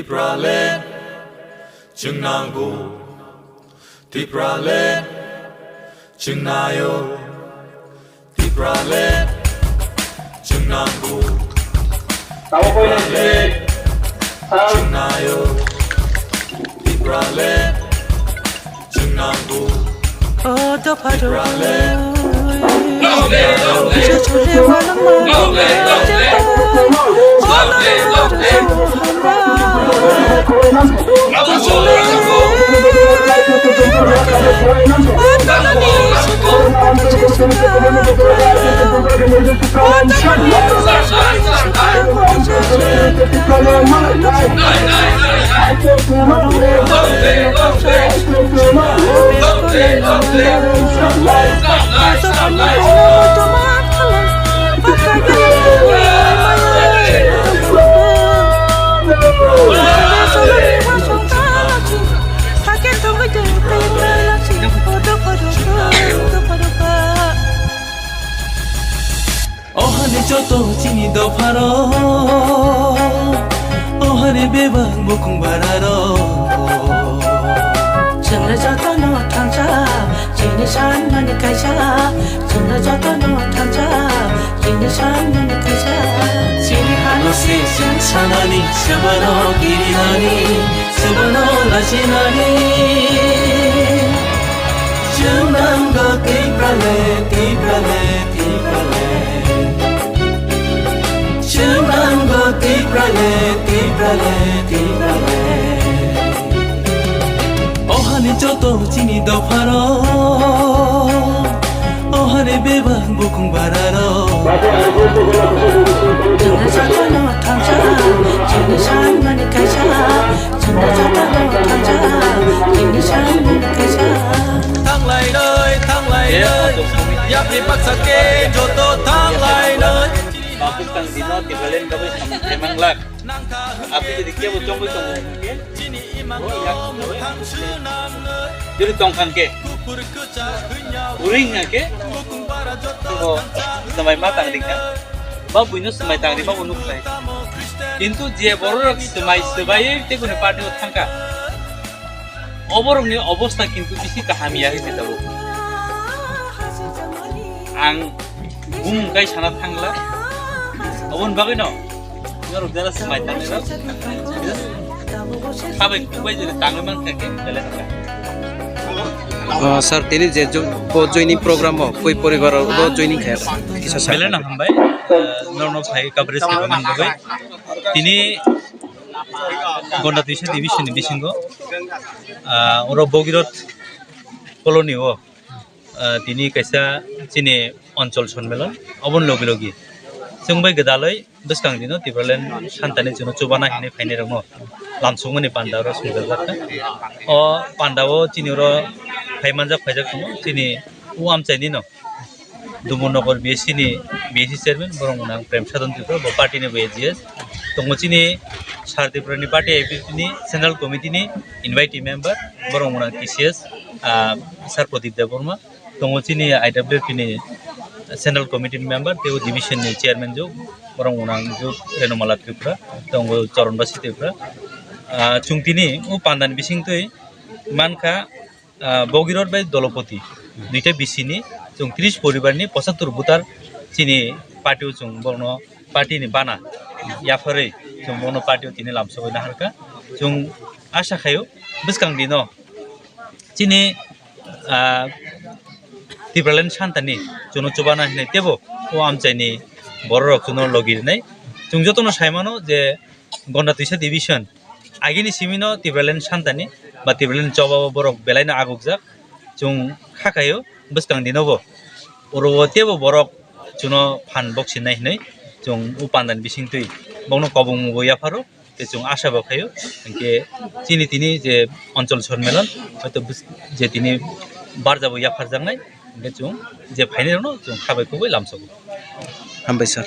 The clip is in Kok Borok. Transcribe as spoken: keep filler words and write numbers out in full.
Tipraland chwng nango, Tipraland chwng naio, Tipraland chwng nango, Tipraland chwng naio, Tipraland chwng nango. Ohani joto chini dopharo, ohani bebak bukung bararo. Chwngno jotono thansa, chini sanmani kaisa. Chwngno jotono thansa, chini sanmani kaisa. Chini hano se chwng sanani, swbano kirinani, swbano lachinani. Chwng nango Tipraland, Tipraland, Tipraland. Chwng nango Tipraland, Tipraland, Tipraland. Ohani joto chini dopharo, ohani bebak bukung bararo. Chwngno jotono thansa, chini sanmani kaisa. Chwngno jotono thansa, chini sanmani kaisa. Thanglai noi, thanglai noi, yapri baksa khe joto thanglai noi. Bapuk tang dino Tipraland bagwi samung khlai manglak. Ati jadi kebo chongwi tongo hwnkhe. Jadi tongkhan khe. Uring hwnkhe. Bo swmai ma tang ringkha. Ba buino swmai tang ringma bo nuknai. Kintu je bororok swmai swbaiwi tei buini party o thangkha. Oborokni obostha kintu bisi kaham ya hinwi tabuk. Ang bumung kai sana thangla. Oboni bagwino norok jara swmai tangnai rok. Sabai kubai jere tangwi mankha khe belai kha. Ah, sir, tini je jo-, bo joining program o koi poribar o bo joining khe kisa sa. Belai no hambai, eh, norno phai coverage khe manwi bagwi. Tini Gonda Twisa division ni bisingo, ah, oro Bogirot colony o, ah, tini kaisa chini onchol sonmelon, oboni logi logi chwng bai gwdalwi bwskang dino Tipraland santani chwngno chubana hinwi phainai rokno lamsukmani panda oro swngjak kha. O panda o chini oro phai manjak phaijak tongo chini o amchaini no. Dumunogor B S C ni B S C chairman borok mwnang Prem Sadhan Tripura, bo party ni bo A G S. Tongo chini Sar Tripura ni party I P F T ni central committee ni invitee member borok mwnang T C S, ah, Sar Pradip Debbarma. Tongo chini I W F T ni central committee ni member tei o division ni chairman juk borok mwnang juk Renumala Tripura, tongo Charanbasi Tripura. Ah, chwng tini o pandani bisingtwi mankha, ah, Bogirot bai Dolopoti, duita B C ni, chwng tris poribar ni pochattor voter chini party o chwng bono party ni bana yapharwi chwng bono party o tini lamsogwi naharkha. Chwng asa khaio bwskang dino chini, ah, Tipraland santani chwngno chubana hinwi teibo o amchaini bororok chwngno logi rwnai. Chwng jotono sai mano je Gonda Twisa division agini simino Tipraland santani ba Tipraland choba o borok belaino agukjak. Chwng kha khaio bwskang dinobo oro o teibo borok chwngno phan boksinai hinwi chwng o pandani bisingtwi bokno kobong mugo yapharo. Tei chwng asa bo khaio hinkhe chini tini je onchol sonmelon hoito bws-, je tini barjabo yapharjaknai hinkhe chwng je phainairokno chwng kha bai kubui lamsogo. Hambai sir.